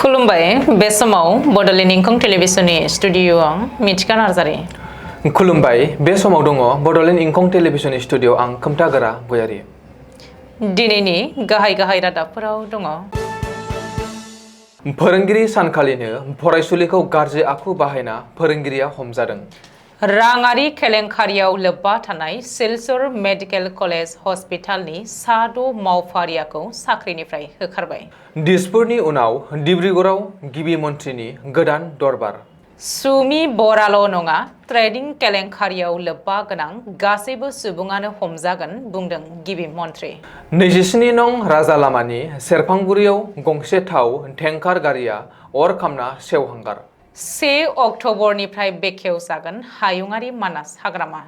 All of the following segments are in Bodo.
खुलुमबाय बे समाव बडलेण्ड इंखं टेलिभिजननि स्टुडिय'आव मिथिका नार्जारि। खुलुमबाय बे समाव दङ बडलेण्ड इंखं टेलिभिजननि स्टुडिय'आव आं खोमथागोरा गयारि। दिनैनि गाहाय रादाबफोराव दङ। फोरोंगिरि सानखालिनो फरायसुलिखौ गाज्रि आखु बाहायना फोरोंगिरिया हमजादों। राङारि केलेंकारियाव लोब्बा थानाय सिलचर मेडिकेल कलेज हस्पिटालनि सा6 मावफारियाखौ साख्रिनिफ्राय होखारबाय। दिसपुरनि उनाव डिब्रुगड़आव गिबि मन्थ्रिनि गोदान दरबार। सुमि बराल' नङा, ट्रेडिं केलेंकारियाव लोब्बा गोनां गासैबो सुबुङानो हमजागोन बुंदों गिबि मन्थ्रि। 27 नं राजा लामानि सेरफांगुरियाव गंसे थाव टेंकार गारिया अर खामना सेवहांगार। 1 अक्ट'बरनिफ्राय बेखेवजागोन हायुङारि मानास हाग्रामा।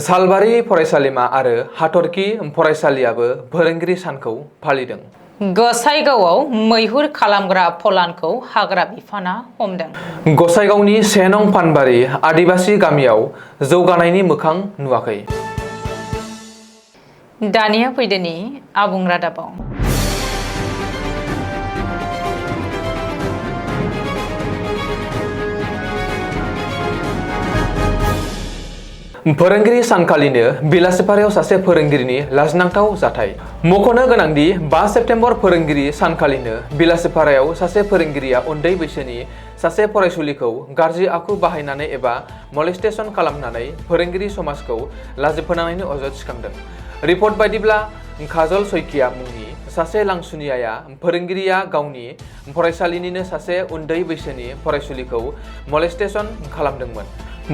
सालबारि फरायसालिमा आरो हाथरखि फरायसालियाबो फोरोंगिरि सानखौ फालिदों। गसाइगावआव मैहुर खालामग्रा फलानखौ हाग्रा बिफाना हमदों। गसाइगावनि 1 नं पानबारि आदिबासी गामियाव जौगानायनि मोखां नुवाखै। दानिया फैदोनि आबुं रादाबाव। फोरोंगिरि सानखालिनो बिलासिपारायाव सासे फोरोंगिरिनि लाजिनांथाव जाथाय। मख'नो गोनांदि 5 सेप्तेम्बर फोरोंगिरि सानखालिनो बिलासिपारायाव सासे फोरोंगिरिया उन्दै बैसोनि सासे फरायसुलिखौ गाज्रि आखु बाहायनानै एबा मलेस्टेसन खालामनानै फोरोंगिरि समाजखौ लाजिफोनांनायनि अजद थिखांदों। रिपर्ट बायदिब्ला काजल सैकिया मुंनि सासे लांसुनियाया फोरोंगिरिया गावनि फरायसालिनिनो सासे उन्दै बैसोनि फरायसुलिखौ मलेस्टेसन खालामदोंमोन।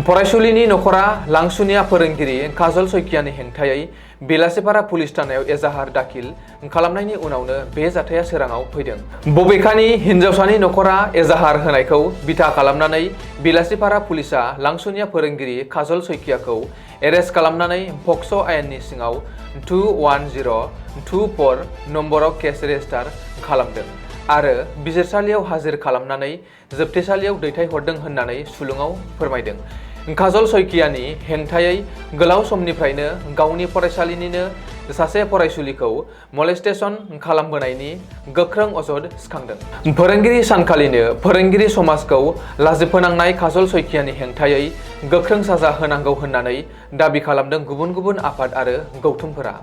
फरायसुलिनि नखरा लांसुनिया फोरोंगिरि काजल सैकियानि हेंथायै बिलासिपारा पुलिस थानायाव एजाहार दाखिल खालामनायनि उनावनो बे जाथाया सोराङाव फैदों। बबेखानि हिन्जावसानि नखरा एजाहार होनायखौ बिथा खालामनानै बिलासिपारा पुलिसा लांसुनिया फोरोंगिरि काजल सैकियाखौ एरेस्ट खालामनानै पक्स' आयेननि सिङाव 21024 नम्बराव केस रेजिस्टार खालामदों आरो बिजिरसालियाव हाजिर खालामनानै जोबथेसालियाव दैथायहरदों होननानै सुलुङाव फोरमायदों। काजल सैकियानि हेंथायै गोलाव समनिफ्रायनो गावनि फरायसालिनिनो सासे फरायसुलिखौ मलेस्टेसन खालामबोनायनि गोख्रों अजद सिखांदों। फोरोंगिरि सानखालिनो फोरोंगिरि समाजखौ लाजिफोनांनाय काजल सैकियानि हेंथायै गोख्रों साजा होनांगौ होननानै दाबि खालामदों गुबुन गुबुन आफाद आरो गौथुमफोरा।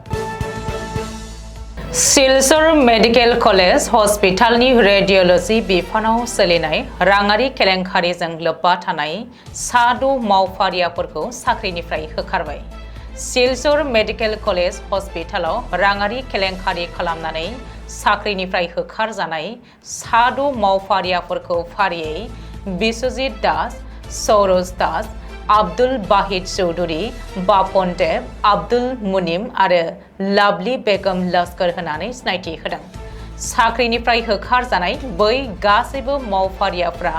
सिलचर मेडिकेल कलेज हस्पिटालनि रेडिय'ल'जी बिफानाव सोलिनाय राङारि केलेंकारिजों लोब्बा थानाय सा6 मावफारियाफोरखौ साख्रिनिफ्राय होखारबाय। सिलचर मेडिकेल कलेज हस्पिटालाव राङारि केलेंकारि खालामनानै साख्रिनिफ्राय होखारजानाय सा6 मावफारियाफोरखौ फारियै बिश्वजित दास, सौरज दास, आब्दुल बाहिद चौधुरी, बापन देब, आब्दुल मुनिम आरो लाभलि बेगम लस्कर होनानै सिनायथि होदों। साख्रिनिफ्राय होखारजानाय बै गासैबो मावफारियाफ्रा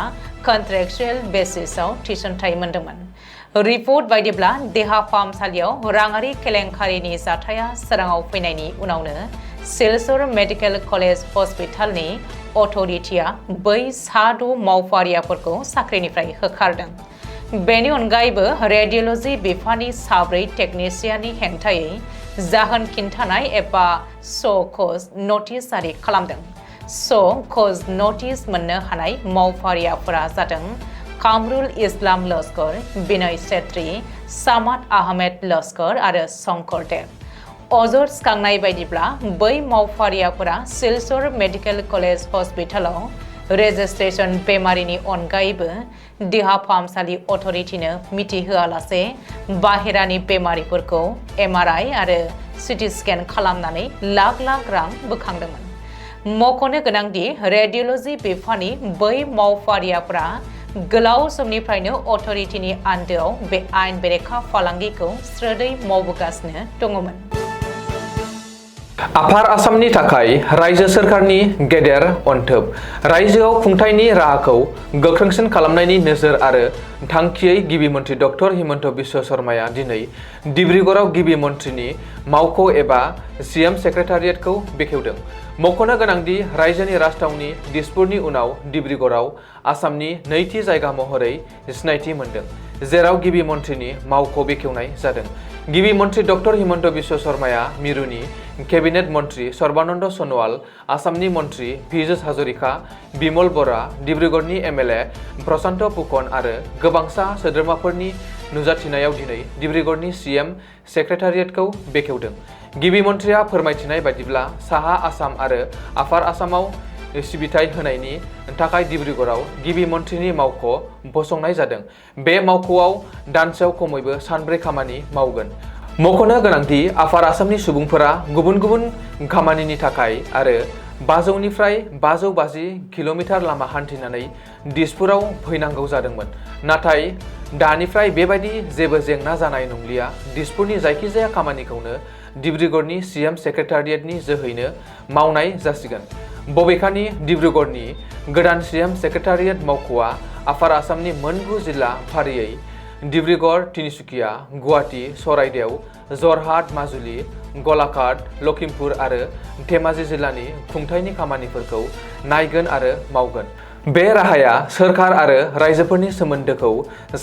कन्ट्रेक्चुएल बेसिसआव थिसनथाइ मोन्दोंमोन। रिपर्ट बायदिब्ला देहा फाहामसालियाव राङारि केलेंकारिनि जाथाया सोराङाव फैनायनि उनावनो सिलचर मेडिकेल कलेज हस्पिटालनि अथ'रिटिया बै सा6 मावफारियाफोरखौ साख्रिनिफ्राय होखारदों। बेनि अनगायैबो रेडिय'ल'जी बिफाननि 4 टेकनिशियाननि हेंथायै जाहोन खिन्थानाय एबा स' कज नटिस जारि खालामदों। स' कज नटिस मोननो हानाय मावफारियाफोरा जादों कामरुल इस्लाम लस्कर, बिनय सेत्री, सामाद आहमेद लस्कर आरो शंकर देब। अजद सिखांनाय बायदिब्ला बै मावफारियाफोरा सिलचर मेडिकेल कलेज हस्पिटालाव रेजिस्ट्रेशन बेमारिनि अनगायैबो देहा फाहामसालि अथ'रिटिनो मिथिहोआलासे बाहेरानि बेमारिफोरखौ MRI आरो CT स्केन खालामनानै लाख लाख रां बोखांदोंमोन। मख'नो गोनांदि रेडिय'ल'जी बिफाननि बै मावफारियाफोरा गोलाव समनिफ्रायनो अथ'रिटिनि आन्दोआव बे आयेन बेरेखा फालांगिखौ स्रोदै मावबोगासिनो दङमोन। आफार आसामनि थाखाय रायजो सोरखारनि गेदेर अनथोब। रायजोआव खुंथायनि राहाखौ गोख्रोंसिन खालामनायनि नोजोर आरो थांखियै गिबि मन्थ्रि डक्टर हिमन्त बिश्व शर्माया दिनै डिब्रुगड़आव गिबि मन्थ्रिनि मावख' एबा CM सेक्रेटारियेटखौ बेखेवदों। मख'नो गोनांदि रायजोनि राजथावनि दिसपुरनि उनाव डिब्रुगड़आव आसामनि नैथि जायगा महरै सिनायथि मोनदों। जेराव गिबि मन्थ्रिनि मावख' बेखेवनाय जादों। गिबि मन्थ्रि डक्टर हिमन्त बिश्व शर्माया मिरुनि केबिनेट मन्थ्रि सर्बानन्द सनोवाल, आसामनि मन्थ्रि पीयूष हाजरिका, बिमल बरा, डिब्रुगड़नि एमएलए प्रशान्त फुकन आरो गोबांसा सोद्रोमाफोरनि नुजाथिनायाव दिनै डिब्रुगड़नि सीएम सेक्रेटारियेटखौ बेखेवदों। गिबि मन्थ्रिया फोरमायथिनाय बायदिब्ला साहा आसाम आरो आफार आसामाव सिबिथाय होनायनि थाखाय डिब्रुगड़आव गिबि मन्थ्रिनि मावख' फसंनाय जादों। बे मावख'आव दानसेयाव खमैबो सानब्रै खामानि मावगोन। मख'नो गोनांदि आफार आसामनि सुबुंफोरा गुबुन गुबुन खामानिनि थाखाय आरो 500 निफ्राय 550 किल'मिटार लामा हान्थिनानै दिसपुराव फैनांगौ जादोंमोन। नाथाय दानिफ्राय बेबायदि जेबो जेंना जानाय नंलिया। दिसपुरनि जायखिजाया खामानिखौनो डिब्रुगड़नि सीएम सेक्रेटारियेटनि जोहैनो मावनाय जासिगोन। बबेखानि डिब्रुगड़नि गोदान सीएम सेक्रेटारियेट मावख'आ आफार आसामनि मोन 9 जिल्ला फारियै डिब्रुगड़, तिनिसुकिया, गुवाहाटी, चराइदेव, जरहाट, माजुलि, गलाघाट, लखिमपुर आरो धेमाजि जिल्लानि खुंथायनि खामानिफोरखौ नायगोन आरो मावगोन। बे राहाया सोरखार आरो रायजोफोरनि सोमोन्दोखौ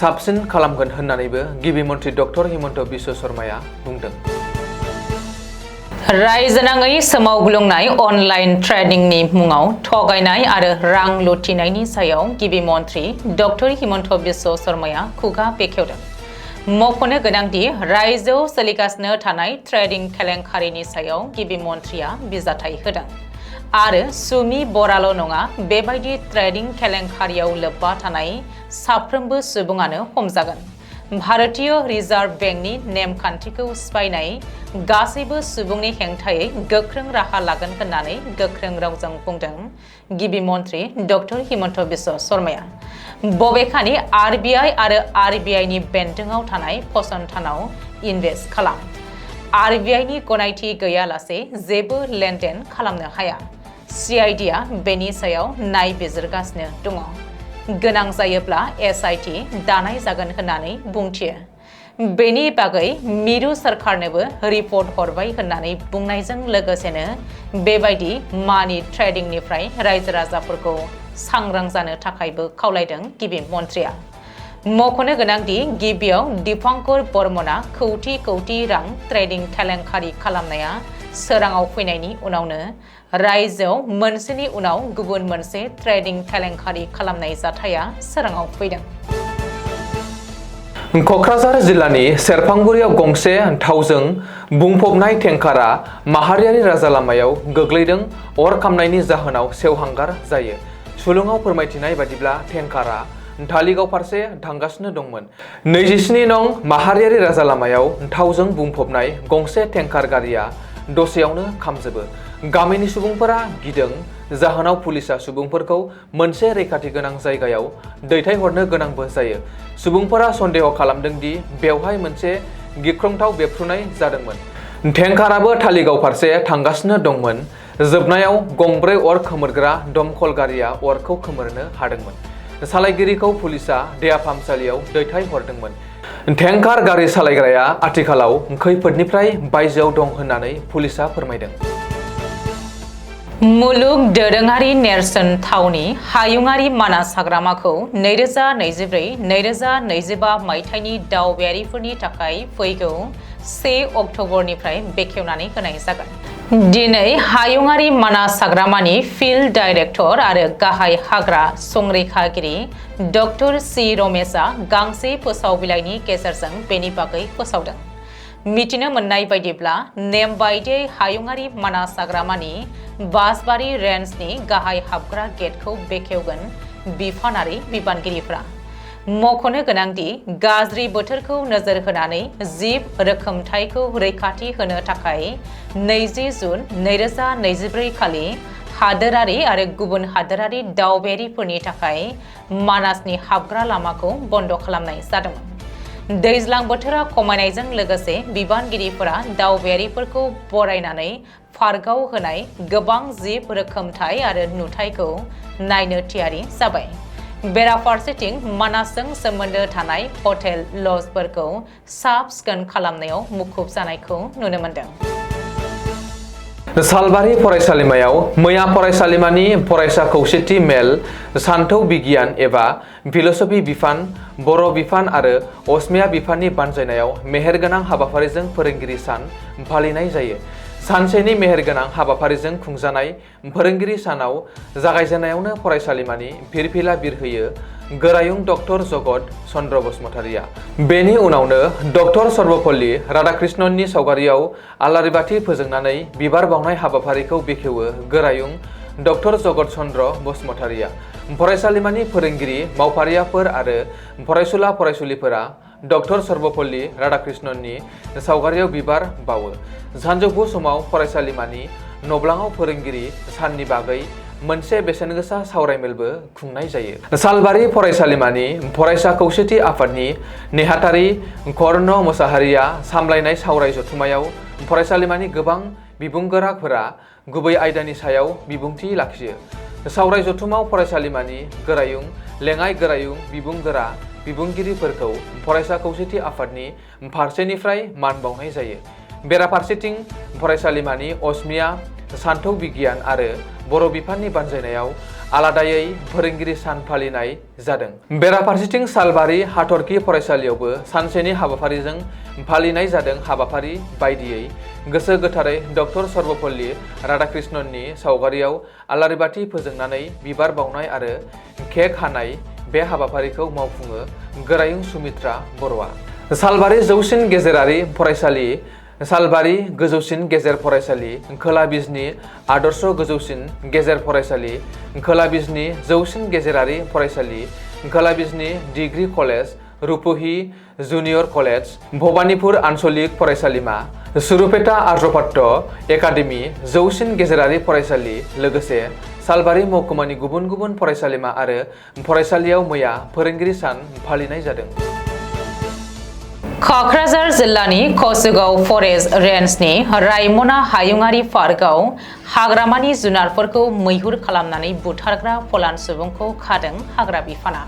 साबसिन खालामगोन होननानैबो गिबि मन्थ्रि डक्टर हिमन्त बिश्व शर्माया बुंदों। रायजोनाङै सोमावग्लुंनाय अनलाइन ट्रेडिंनि मुङाव थगायनाय आरो रां लुथिनायनि सायाव गिबि मन्थ्रि डक्टर हिमन्त बिश्व शर्माया खुगा बेखेवदों। मख'नो गोनांदि रायजोआव सोलिगासिनो थानाय ट्रेडिं केलेंकारिनि सायाव गिबि मन्थ्रिया बिजाथाइ होदों आरो सुमि बराल' नङा, बेबायदि ट्रेडिं केलेंकारियाव लोब्बा थानाय साफ्रोमबो सुबुङानो हमजागोन। भारतीय रिजार्भ बेंकनि नेमखान्थिखौ सिफायनाय गासैबो सुबुंनि हेंथायै गोख्रों राहा लागोन होननानै गोख्रों रावजों बुंदों गिबि मन्थ्रि डक्टर हिमन्त बिश्व शर्माया। बबेखानि आरबिआइ आरो आरबिआइनि बेन्दोङाव थानाय फसंथानाव इनभेस्ट खालाम। आरबिआइनि गनायथि गैयालासे जेबो लेनदेन खालामनो हाया। सिआइडिआ बेनि सायाव नायबिजिरगासिनो दङ। गोनां जायोब्ला एसआइटि दानाय जागोन होननानै बुंथियो। बेनि बागै मिरु सरकारनोबो रिपर्ट हरबाय होननानै बुंनायजों लोगोसेनो बेबायदि मानि ट्रेडिंनिफ्राय रायजो राजाफोरखौ सांग्रां जानो थाखायबो खावलायदों गिबि मन्थ्रिया। मख'नो गोनांदि गिबियाव दीपांकर बर्मना कौटि रां ट्रेडिं केलेंकारि खालामनाया सोराङाव फैनायनि उनावनो रायजोआव मोनसेनि उनाव गुबुन मोनसे ट्रेडिं केलेंकारि खालामनाय जाथाया सोराङाव फैदों। क'क्राझार जिल्लानि सेरफांगुरियाव गंसे थावजों बुंफबनाय टेंकारा माहारियारि राजा लामायाव गोग्लैदों। अर खामनायनि जाहोनाव सेवहांगार जायो। सुलुङाव फोरमायथिनाय बादिब्ला टेंकारा धालिगाव फारसे थांगासिनो दंमोन। 27 नं माहारियारि राजा लामायाव थावजों बुंफबनाय गंसे टेंकार गारिया दसेयावनो खामजोबो। गामिनि सुबुंफोरा गिदों, जाहोनाव पुलिसा सुबुंफोरखौ मोनसे रैखाथि गोनां जायगायाव दैथायहरनो गोनांबो जायो। सुबुंफोरा सन्देह खालामदों दि बेवहाय मोनसे गिख्रंथाव बेफ्रुनाय जादोंमोन। टेंकाराबो धालिगाव फारसे थांगासिनो दंमोन। जोबनायाव गंब्रै अर खोमोरग्रा दमखल गारिया अरखौ खोमोरनो हादोंमोन। सालायगिरिखौ पुलिसा देहा फाहामसालियाव दैथायहरदोंमोन। टेंकार गारि सालायग्राया आथिखालाव खैफोदनिफ्राय बायजोआव दं होननानै पुलिसा फोरमायदों। मुलुग दोरोङारि नेरसोन थावनि हायुङारि मानास हाग्रामाखौ 2024-2025 मायथाइनि दावबायारिफोरनि थाखाय फैगौ 1 अक्ट'बरनिफ्राय बेखेवनानै होनाय जागोन। दिनै हायुङारि मानास हाग्रामानि फिल्ड डाइरेक्टर आरो गाहाय हाग्रा संरैखागिरि डक्टर सि रमेशआ गांसे फोसाव बिलाइनि गेजेरजों बेनि बागै फोसावदों। मिथिनो मोननाय बायदिब्ला नेम बायदियै हायुङारि मानास हाग्रामानि बासबारि रेन्जनि गाहाय हाबग्रा गेटखौ बेखेवगोन बिफानारि बिबानगिरिफ्रा। मख'नो गोनांदि गाज्रि बोथोरखौ नोजोर होनानै जिब रोखोमथायखौ रैखाथि होनो थाखाय 20 जुन 2024 खालि हादोरारि आरो गुबुन हादोरारि दावबायारिफोरनि थाखाय मानासनि हाबग्रा लामाखौ बन्द खालामनाय जादोंमोन। दैज्लां बोथोरा खमायनायजों लोगोसे बिबानगिरिफोरा दावबायारिफोरखौ बरायनानै पार्कआव होनाय गोबां जिब रोखोमथाय आरो नुथायखौ नायनो थियारि जाबाय। बेराफारसेथिं मानासजों सोमोन्दो थानाय हटेल लजफोरखौ साफ सिखोन खालामनायाव मुखुब जानायखौ नुनो मोनदों। सालबारि फरायसालिमायाव मैया फरायसालिमानि फरायसा खौसेथि मेल सानथौ बिगियान एबा फिलसफि बिफान, बर' बिफान आरो असमिया बिफाननि बानजायनायाव मेहेरगोनां हाबाफारिजों फोरोंगिरि सान फालिनाय जायो। सानसेनि मेहेरगोनां हाबाफारिजों खुंजानाय फोरोंगिरि सानाव जागायजेननायावनो फरायसालिमानि फिरफिला बिरहोयो गोरायुं डक्टर जगत चन्द्र बसुमतारिया। बेनि उनावनो डक्टर सर्वपल्ली राधाकृष्णननि सावगारियाव आलारि बाथि फोजोंनानै बिबार बावनाय हाबाफारिखौ बेखेवो गोरायुं डक्टर जगत चन्द्र बसुमतारिया। फरायसालिमानि फोरोंगिरि मावफारियाफोर आरो फरायसुला फरायसुलिफोरा डक्टर सर्वपल्ली राधाकृष्णननि सावगारियाव बिबार बावो। सानजौफु समाव फरायसालिमानि नब्लाङाव फोरोंगिरि साननि बागै मोनसे बेसेनगोसा सावरायमेलबो खुंनाय जायो। सालबारि फरायसालिमानि फरायसा खौसेथि आफादनि नेहाथारि कर्ण मोसाहारिया सामलायनाय सावराय जथुमायाव फरायसालिमानि गोबां बिबुंगोराफोरा गुबै आयदानि सायाव बिबुंथि लाखियो। सावराय जथुमाव फरायसालिमानि गोरायुं, लेङाइ गोरायुं, बिबुंगोरा बिबुंगिरिफोरखौ फरायसा खौसेथि आफादनि फारसेनिफ्राय मान बावनाय जायो। बेराफारसेथिं फरायसालिमानि असमिया, सानथौ बिगियान आरो बर' बिफाननि बानजायनायाव आलादायै फोरोंगिरि सान फालिनाय जादों। बेराफारसेथिं सालबारि हाथरखि फरायसालियावबो सानसेनि हाबाफारिजों फालिनाय जादों। हाबाफारि बायदियै गोसो गोथारै डक्टर सर्वपल्ली राधाकृष्णननि सावगारियाव आलारि बाथि फोजोंनानै बिबार बावनाय आरो केक हानाय बे हाबाफारिखौ मावफुङो गोरायुं सुमित्रा बर'आ। सालबारि जौसिन गेजेरारि फरायसालि, सालबारि गोजौसिन गेजेर फरायसालि, खोला बिजनी आदर्श गोजौसिन गेजेर फरायसालि, खोला बिजनी जौसिन गेजेरारि फरायसालि, खोला Bijni degree college, Rupahi junior college, Bhabanipur आनसलिक फरायसालिमा, सुरुपेटा आर्यभट्ट एकाडेमी जौसिन गेजेरारि फरायसालि लोगोसे सालबारि महकुमानि गुबुन गुबुन फरायसालिमा आरो फरायसालियाव मैया फोरोंगिरि सान फालिनाय जादों। क'क्राझार जिल्लानि कसुगाव फरेस्ट रेन्जनि रायमना हायुङारि पार्कआव हाग्रामानि जुनारफोरखौ मैहुर खालामनानै बुथारग्रा फलान सुबुंखौ खादों हाग्रा बिफाना।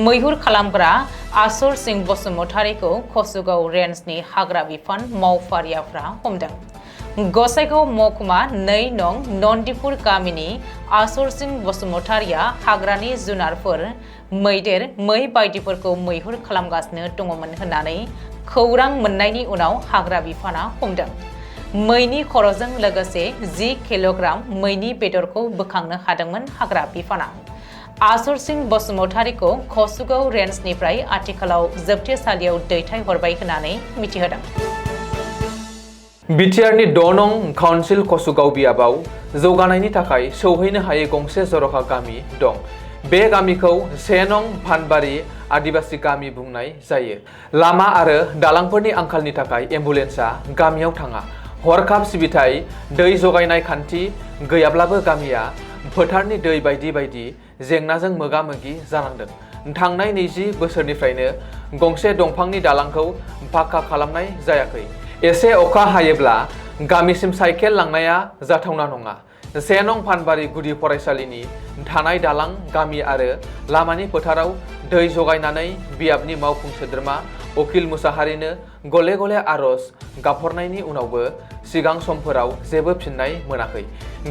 मैहुर खालामग्रा आसुर सिं बसुमतारिखौ कसुगाव रेन्जनि हाग्रा बिफान मावफारियाफ्रा हमदों। गसाइगाव महकुमा 2 नं नन्दिपुर गामिनि आसुर सिं बसुमतारिया हाग्रानि जुनारफोर मैदेर, मै बायदिफोरखौ मैहुर खालामगासिनो दङमोन होननानै खौरां मोननायनि उनाव हाग्रा बिफाना हमदों। मैनि खर'जों लोगोसे 10 किल'ग्राम मैनि बेदरखौ बोखांनो हादोंमोन हाग्रा बिफाना। आसुर सिं बसुमतारिखौ कसुगाव रेन्जनिफ्राय आथिखालाव जोबथेसालियाव दैथायहरबाय होननानै मिथिहोदों। बिटिआरनि 6 नं काउन्सिल कसुगाव बियाबाव जौगानायनि थाखाय सौहैनो हायै गंसे जर'खा गामि दं। बे गामिखौ 1 नं फानबारि आदिबासी गामि बुंनाय जायो। लामा आरो दालांफोरनि आंखालनि थाखाय एम्बुलेन्सआ गामियाव थाङा। हरखाब सिबिथाय दै जगायनाय खान्थि गैयाब्लाबो गामिया फोथारनि दै बायदि जेंनाजों मोगा-मोगि जानांदों। थांनाय 20 बोसोरनिफ्रायनो गंसे दंफांनि दालांखौ पाक्का खालामनाय जायाखै। एसे अखा हायोब्ला गामिसिम साइकेल लांनाया जाथावना नङा। 1 नं फानबारि गुदि फरायसालिनि थानाय दालां, गामि आरो लामानि फोथाराव दै जगायनानै बियाबनि मावफुं सोद्रोमा अखिल मुसाहारिनो गले गले आरज गाबहरनायनि उनावबो सिगां समफोराव जेबो फिननाय मोनाखै।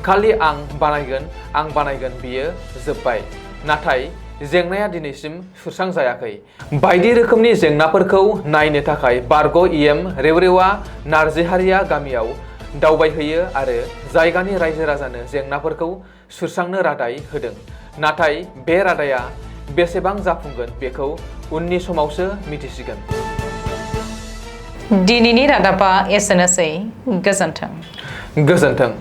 खालि आं बानायगोन बियो जोब्बाय। नाथाय जेंनाया दिनैसिम सुस्रांजायाखै। बायदि रोखोमनि जेंनाफोरखौ नायनो थाखाय बारग' इएम रेवरेवा नार्जिहारिया गामियाव दावबायहैयो आरो जायगानि रायजो राजानो जेंनाफोरखौ सुस्रांनो रादाय होदों। नाथाय बे रादाया बेसेबां जाफुंगोन बेखौ उननि समावसो मिथिसिगोन। दिनैनि रादाबा एसेनोसै। गोजोन्थों।